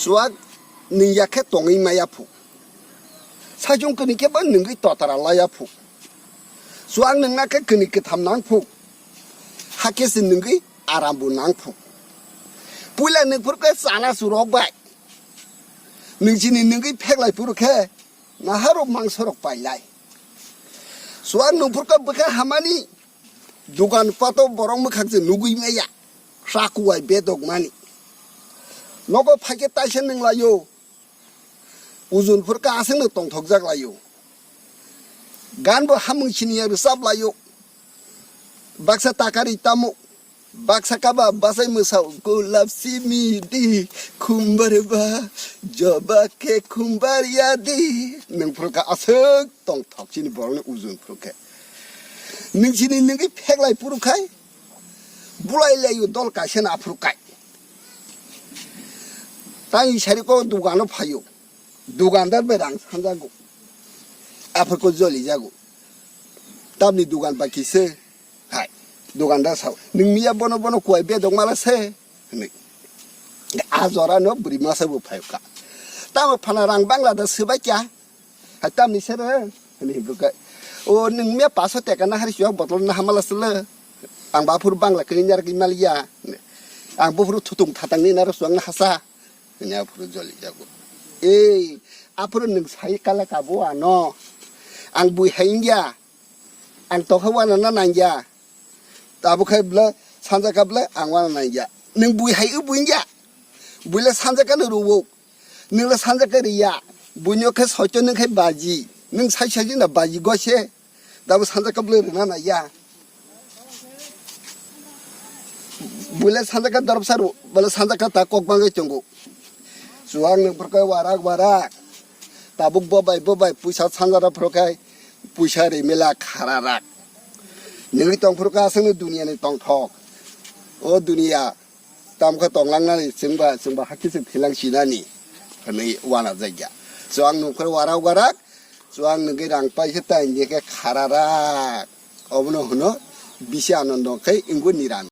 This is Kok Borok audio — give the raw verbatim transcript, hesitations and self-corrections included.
Chuak nwng ya khe tongwi maya phu. Saichung kwnwi khe bo nwngwi totara laya phu. Chuak nwngna khe kwnwi kwtham nang phu. Hakhe se nwngwi arambo nang phu. Puila nwng phuru khe chana churok bai. Nwng chini nwngwi pheklai phuru khe naharok mangsorok pailai. Chuak nwng phuru khe bwkha hamani. Dugan pato borok mwkhang se nugwi maya, sakuwai bedok mani. Nogo phaikhe taisa nwnglaio, ujun phurkha aswkno tongthokjak laio. Gan bo hamung siniya rwchap laio, baksa takari tamo, baksa kaba bachai mwsao, gulap simi di, khumbar ba, joba khe khumbar ya di. Nwng phurkha aswk tongthok chini borokni ujun phurkhe. Nwng chini nwngwi pheklai phuru khai, bulai laio dol kaisa no aphuru kai. Tang isari ko dugano phaio. Dugandar bai rang sanjago. Aphuru ko joli jago. Tamni dugan ba kisa hai. Dugandar sao. Nwng miya bono bono kuai bedok mala se. Hinwi. A jora no bwrwi masa bo phaio ka. Tamo phana rang Bangladesh swbai kya. Hai tamni sere, hwnwi hwnkhe, "O nwng me paso teka na hari chuak botol na hamala sele. Ang ba phuru Bangla kini nyar ki maliya. Ang bo phuru thutung thatang ni naro chuak na hasa." Hwnwi aphuru joli jago. Ei, aphuru nwng sai kala kabo ano. Ang bui hai wngya. Ang tokha wana na nangya. Tabuk khai bwle sanjaka bwle ang wana nangya. Nwng bui hai o bui wngya. Buile sanjaka no ruwo. Nwng le sanjak khe riya, buino khe soito nwng khe baji, nwng sai sai jina baji gose, dabo sanjak khe bwle rwna naiya. Buile sanjak khe dorop saru, bole sanjak khe ta kok bangwi tongo. Chuwak nwng phuru khe warak warak, tabuk bobai bobai puisa sanjak rok phuru khe puisa rimila khara rak. Nwngwi tong phuru khe aswkno duniya ni tongthok. O duniya. Tamo khe tonglangnani chwngba, chwngba hakhe se philang sinani hwnwi uanajakya. Chuwak nwng khe warak warak, chuwak nwngwi rang pai khe ta hinkhe khara rak. Obono hwno bisi anondo khe wngwi niran.